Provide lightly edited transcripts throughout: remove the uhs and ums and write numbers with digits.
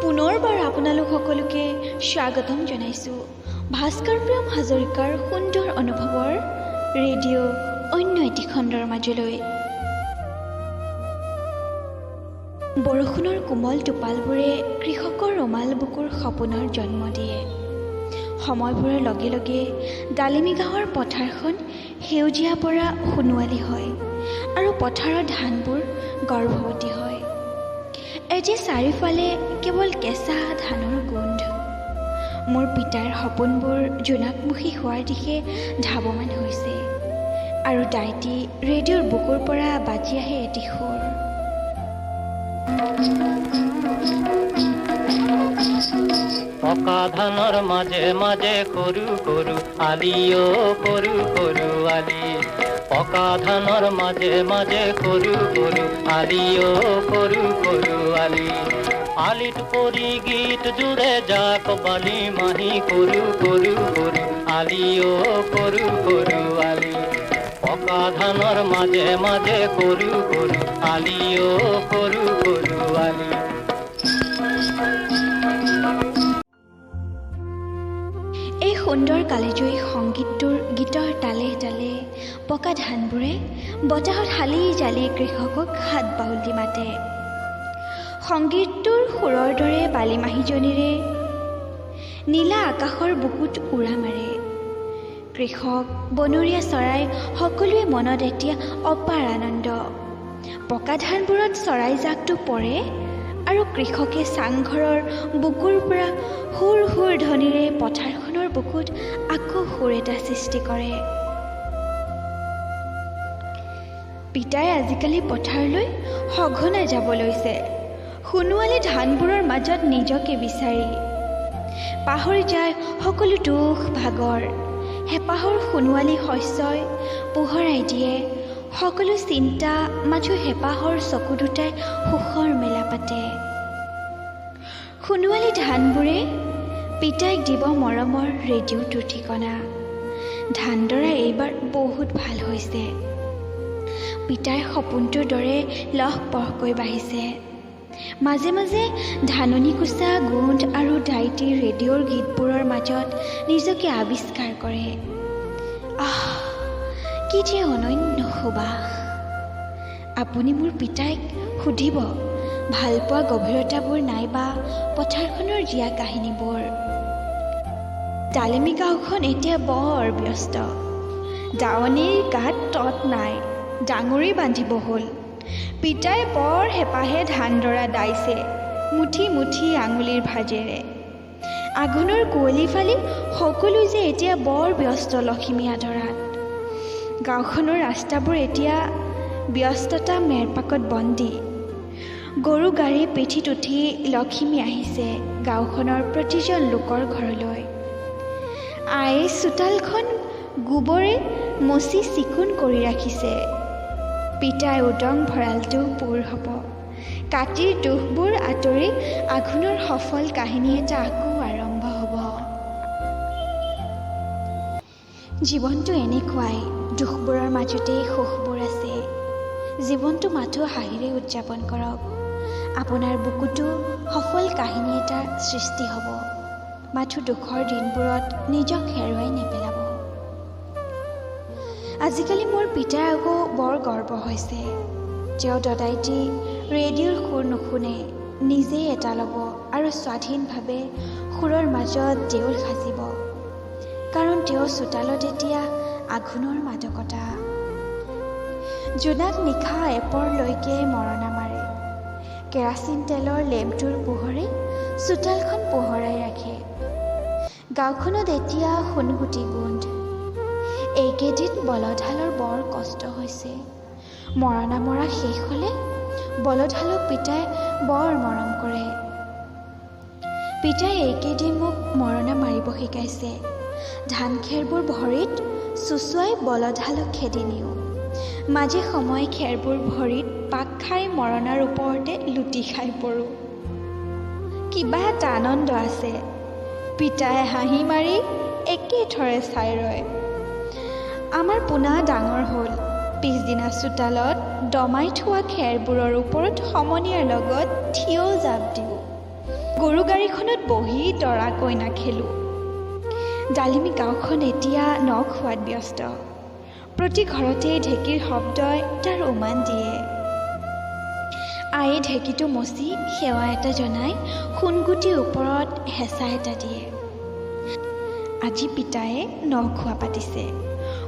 পুনৰবাৰ আপোনালোক সকলোকে স্বাগতম জনাইছোঁ ভাস্কৰ প্ৰিয়ম হাজৰিকাৰ সুন্দৰ অনুভৱৰ ৰেডিঅ' অন্য এটি খণ্ডৰ মাজলৈ। বৰষুণৰ কোমল টোপালবোৰে কৃষকৰ ৰুমাল বুকুৰ সপোনৰ জন্ম দিয়ে। সময়বোৰৰ লগে লগে ডালিমী গাঁৱৰ পথাৰখন সেউজীয়াৰ পৰা সোণোৱালী হয় আৰু পথাৰৰ ধানবোৰ গৰ্ভৱতী হয়। এতিয়া চাৰিওফালে কেৱল কেঁচা ধানৰ গোন্ধ। মোৰ পিতাৰ সপোনবোৰ জোনাকমুখী হোৱাৰ দিশে ধাৱমান হৈছে আৰু দাইটি ৰেডিঅ'ৰ বুকুৰ পৰা বাজি আহে এটি সুৰ। পকা ধানৰ মাজে মাজে সৰু সৰু আলি অ সৰু সৰু আলি, পকা ধানৰ মাজে মাজে সৰু সৰু আলি অ সৰু সৰু আলি, আলিত পৰি গীত জুৰে যাক বালি মাহি সৰু সৰু সৰু আলি অ সৰু সৰু আলি, পকা ধানৰ মাজে মাজে সৰু সৰু আলি অ সৰু সৰু আলি। এই সুন্দৰ কালিজয়ী সংগীতটোৰ গীতৰ তালে তালে পকা ধানবোৰে বতাহত হালি জালি কৃষকক হাত বাউল দি মাতে। সংগীতটোৰ সুৰৰ দৰে বালিমাহীজনীৰে নীলা আকাশৰ বুকুত উৰা মাৰে। কৃষক, বনৰীয়া চৰাই সকলোৱে মনত এতিয়া অপাৰ আনন্দ। পকা ধানবোৰত চৰাই জাকটো পৰে আৰু কৃষকে চাংঘৰৰ বুকুৰ পৰা সুৰ সুৰ ধ্বনিৰে পথাৰখনৰ বুকুত আকৌ সুৰ এটা সৃষ্টি কৰে। পিতাই আজিকালি পথাৰলৈ সঘনাই যাব লৈছে, সোণোৱালী ধানবোৰৰ মাজত নিজকে বিচাৰি। পাহৰি যায় সকলো দুখ ভাগৰ। হেঁপাহৰ সোণোৱালী শস্যই পোহৰাই দিয়ে সকলো চিন্তা, মাথো হেঁপাহৰ চকু দুটাই সুখৰ মেলা পাতে। সোণোৱালী ধানবোৰে পিতাইক দিব মৰমৰ ৰেডিঅ'টোৰ ঠিকনা। ধানডৰা এইবাৰ বহুত ভাল হৈছে। পিতাইৰ সপোনটোৰ দৰে লহ পহকৈ বাঢ়িছে। মাজে মাজে ধাননি কোচা গোন্ধ আৰু দাইটিৰ ৰেডিঅ'ৰ গীতবোৰৰ মাজত নিজকে আৱিষ্কাৰ কৰে। আহ, কি যে অনন্য সুবাস! আপুনি মোৰ পিতাইক সুধিব ভালপোৱা গভীৰতাবোৰ নাইবা পথাৰখনৰ জীয়া কাহিনীবোৰ। ডালিমী গাঁওখন এতিয়া বৰ ব্যস্ত। দাৱনীৰ গাত তত নাই, ডাঙৰি বান্ধিব হ'ল। পিতাই বৰ হেঁপাহে ধানডৰা দাইছে মুঠি মুঠি আঙুলিৰ ভাজেৰে। আঘোণৰ কুঁৱলী ফালি সকলো যে এতিয়া বৰ ব্যস্ত লখিমী আদৰাত। গাঁওখনৰ ৰাস্তাবোৰ এতিয়া ব্যস্ততা মেৰপাকত বন্দী। গৰু গাড়ী পিঠিত উঠি লখিমী আহিছে গাঁওখনৰ প্ৰতিজন লোকৰ ঘৰলৈ। আয়ে চোতালখন গোবৰে মচি চিকুণ কৰি ৰাখিছে। পিতাই উদং ভঁৰালটো পূৰ হ'ব। কাতিৰ দুখবোৰ আঁতৰি আঘোণৰ সফল কাহিনী এটা আকৌ আৰম্ভ হ'ব। জীৱনটো এনেকুৱাই, দুখবোৰৰ মাজতেই সুখবোৰ আছে। জীৱনটো মাথো হাঁহিৰে উদযাপন কৰক। আপোনাৰ বুকুতো সফল কাহিনী এটাৰ সৃষ্টি হ'ব। মাথো দুখৰ দিনবোৰত নিজক হেৰুৱাই নেপেলাব। আজিকালি মোৰ পিতাৰ আকৌ বৰ গৰ্ব হৈছে। তেওঁ দদাইটি ৰেডিঅ'ৰ সুৰ নুশুনে, নিজেই এটা ল'ব আৰু স্বাধীনভাৱে সুৰৰ মাজত দেউল সাজিব। কাৰণ তেওঁ চোতালত এতিয়া আঘোণৰ মাদকতা। জোনাক নিশা এপৰলৈকে মৰণা মাৰে। কেৰাচিন তেলৰ লেম্পটোৰ পোহৰে চোতালখন পোহৰাই ৰাখে। গাঁওখনত এতিয়া সোণগুটি গোন্ধ। এইকেইদিন বলধহালৰ বৰ কষ্ট হৈছে। মৰণা মৰা শেষ হ'লে বলধহালক পিতাই বৰ মৰম কৰে। পিতাই এইকেইদিন মোক মৰণা মাৰিব শিকাইছে। ধান খেৰবোৰ ভৰিত চুচুৱাই বলধহালক খেদি নিওঁ। মাজে সময়ে খেৰবোৰ ভৰিত পাক খাই মৰণাৰ ওপৰতে লুটি খাই পৰোঁ। কিবা এটা আনন্দ আছে। পিতাই হাঁহি মাৰি একেথৰে চাই ৰয়। আমাৰ পোনা ডাঙৰ হ'ল। পিছদিনা চোতালত দমাই থোৱা খেৰবোৰৰ ওপৰত সমনীয়াৰ লগত থিয় জাঁপ দিওঁ। গৰু গাড়ীখনত বহি দৰা কইনা খেলোঁ। ডালিমী গাঁওখন এতিয়া নখোৱাত ব্যস্ত। প্ৰতি ঘৰতেই ঢেঁকীৰ শব্দই তাৰ উমান দিয়ে। আয়ে ঢেঁকীটো মচি সেৱা এটা জনাই সোণগুটিৰ ওপৰত হেঁচা এটা দিয়ে। আজি পিতায়ে নখোৱা পাতিছে।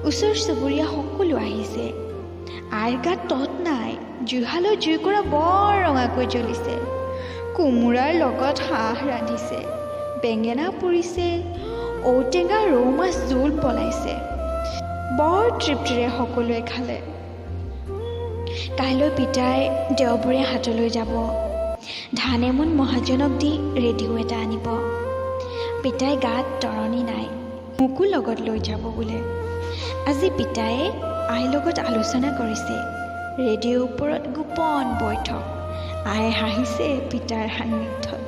ওচৰ চুবুৰীয়া সকলো আহিছে। আইৰ গাত তত নাই। জুহালত জুইকুৰা বৰ ৰঙাকৈ জ্বলিছে। কোমোৰাৰ লগত হাঁহ ৰান্ধিছে, বেঙেনা পুৰিছে, ঔটেঙা ৰৌ মাছ জোল বনাইছে। বৰ তৃপ্তিৰে সকলোৱে খালে। কাইলৈ পিতাই দেওবৰীয়া হাটলৈ যাব। ধান এমোন মহাজনক দি ৰেডিঅ' এটা আনিব। পিতাই গাত তৰণি নাই, মোকো লগত লৈ যাব বোলে। আজি পিতায়ে আইৰ লগত আলোচনা কৰিছে। ৰেডিঅ'ৰ ওপৰত গোপন বৈঠক। আয়ে হাঁহিছে পিতাৰ সান্নিধ্যত।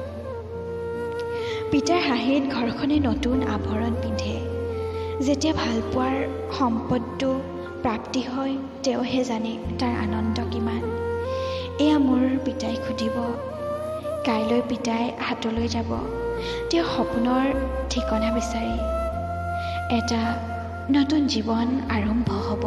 পিতাৰ হাঁহিত ঘৰখনে নতুন আভৰণ পিন্ধে। যেতিয়া ভালপোৱাৰ সম্পদটো প্ৰাপ্তি হয়, তেওঁহে জানে তাৰ আনন্দ কিমান। এয়া মোৰ পিতাই সুধিব। কাইলৈ পিতাই হাটলৈ যাব, তেওঁ সপোনৰ ঠিকনা বিচাৰি। এটা নতুন জীৱন আৰম্ভ হ'ব।